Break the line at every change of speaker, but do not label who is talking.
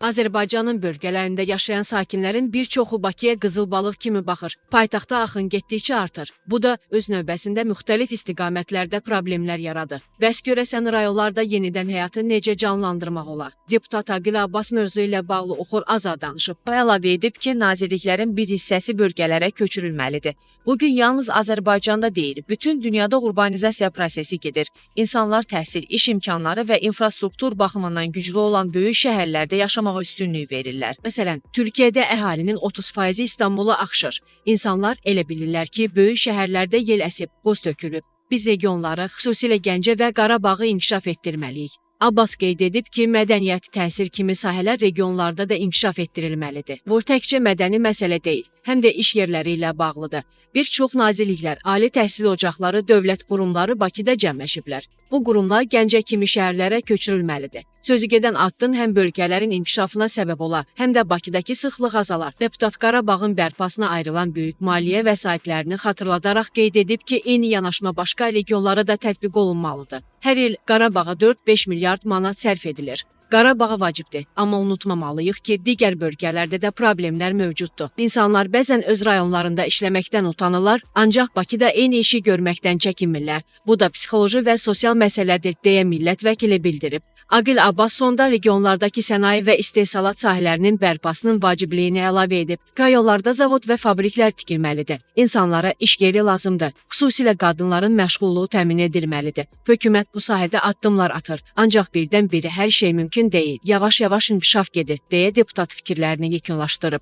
Azərbaycanın bölgələrində yaşayan sakinlərin bir çoxu Bakıya qızıl balıq kimi baxır. Paytaxta axın getdikcə artır. Bu da öz növbəsində müxtəlif istiqamətlərdə problemlər yaradır. Bəs görəsən rayonlarda yenidən həyatı necə canlandırmaq olar? Deputat Aqil Abbas mövzu ilə bağlı Oxur Azad danışıb.
O əlavə edib ki, nazirliklərin bir hissəsi bölgələrə köçürülməlidir. Bugün yalnız Azərbaycanda deyil, bütün dünyada urbanizasiya prosesi gedir. İnsanlar təhsil, iş imkanları və infrastruktur baxımından güclü olan böyük şəhərlərdə yaşamağa üstünlük verirlər.
Məsələn, Türkiyədə əhalinin 30%-i İstanbula axışır. İnsanlar elə bilirlər ki, böyük şəhərlərdə yel əsib, qoz tökülüb. Biz regionları, xüsusilə Gəncə və Qarabağı inkişaf etdirməliyik. Abbas qeyd edib ki, mədəniyyət, təhsil kimi sahələr regionlarda da inkişaf etdirilməlidir. Bu təkcə mədəni məsələ deyil, həm də iş yerləri ilə bağlıdır. Bir çox nazirliklər, ali təhsil ocaqları, dövlət qurumları Bakıda cəmləşiblər. Bu qurumlar Gəncə kimi şəhərlərə köçürülməlidir. Sözü gedən addım həm bölgələrin inkişafına səbəb olar, həm də Bakıdakı sıxlıq azalar. Deputat Qarabağın bərpasına ayrılan böyük maliyyə vəsaitlərini xatırladaraq qeyd edib ki, eyni yanaşma başqa regionlara da tətbiq olunmalıdır. Hər il Qarabağa 4-5 milyard manat sərf edilir. Qarabağa vacibdir, amma unutmamalıyıq ki, digər bölgələrdə də problemlər mövcuddur. İnsanlar bəzən öz rayonlarında işləməkdən utanırlar, ancaq Bakıda eyni işi görməkdən çəkinmirlər. Bu da psixoloji və sosial məsələdir, deyə millət vəkili bildirib. Aqil Abbas sonda regionlardakı sənaye və istehsalat sahələrinin bərpasının vacibliyini əlavə edib. Rayonlarda zavod və fabriklər tikilməlidir. İnsanlara iş yeri lazımdır. Xüsusilə qadınların məşğulluğu təmin edilməlidir. Hökumət bu sahədə addımlar atır. Ancaq birdən-birə hər şey mümkün deyil. Yavaş-yavaş inkişaf gedir, deyə deputat fikirlərini yekunlaşdırıb.